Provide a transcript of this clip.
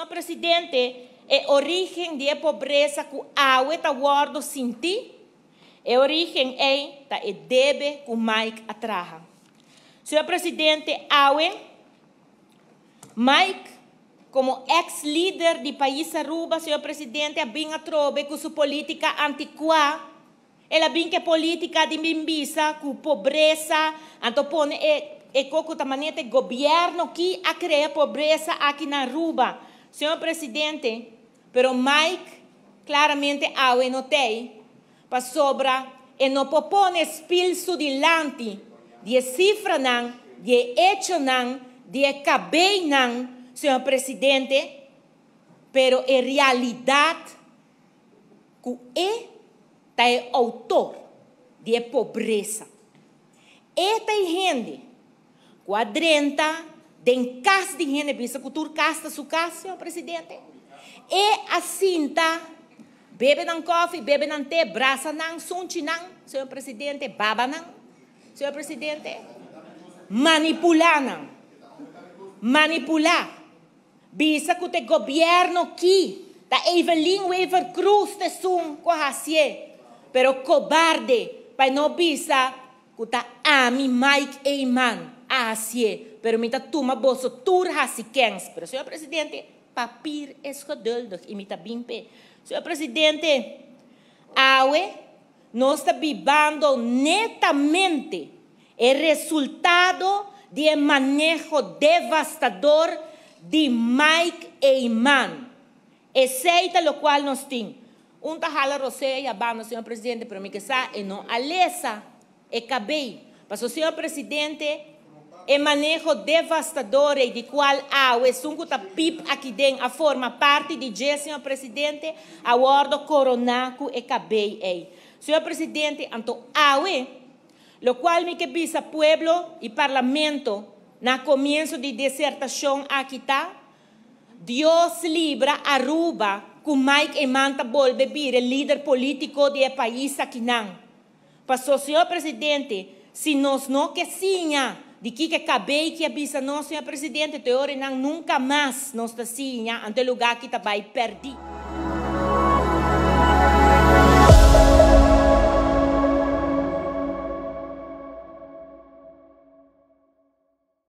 señor Presidente, e origen di e pobresa cu awe ta wordo sinti, e origen ey ta e debe cu Mike a traha. Señor Presidente, awe Mike como ex lider di pais Aruba, señor Presidente, a bin atrobe cu su politica anticua. El a bin cu e politica di bin bisa cu pobresa, anto pone e e co cu ta manera e gobierno ki a crea pobresa aki na Aruba. Señor Presidente, pero Mike claramente awe no t'ey, pasobra e no por pone spil su dilanti di e cifranan, di e hechonan, di e cabeynan, señor Presidente, pero e realidad cu e ta e autor di e pobresa. E ta e hende cu a drenta den cas di hende, bisa cu tur cas ta su cas, señor Presidente. E a sinta bebe nan koffie, bebe nan te, brasa nan, sunchi nan, señor Presidente, baba nan, señor Presidente, manipula nan, manipula. Bisa cu t'e gobierno ki ta Evelyn Wever Croes t'esun cu a hacié, pero cobarde pa e no bisa cu ta ami Mike Eman a hacié, pero mi ta tuma boso tur haci kens. Pero señor Presidente, papier es geduldig y mi ta bin p'e. Señor Presidente, awe nos ta bibando netamente e resultado di e maneho devastador di Mike Eman. Esey ta locual nos tin. Un ta hala rosea y a banda, señor Presidente, pero mi ke sa e no a lesa e cabey. Paso, señor Presidente, e maneho devastador ey di cual awe esun cu ta pip aki den a forma parti di dje, señor Presidente, a wordo corona cu e cabey ey. Señor Presidente, anto awe, Locual mi ke bisa pueblo y Parlamento na comienzo di disertacion aki ta, Dios libra Aruba cu Mike Eman ta bolbe bira e lider politico di e pais akinan. Paso, señor Presidente, si nos no ke siña di kiko e cabey ki a bisa nos, señor Presidente, te ora nan nunca mas nos ta siña, anto e lugar aki ta bay perdi.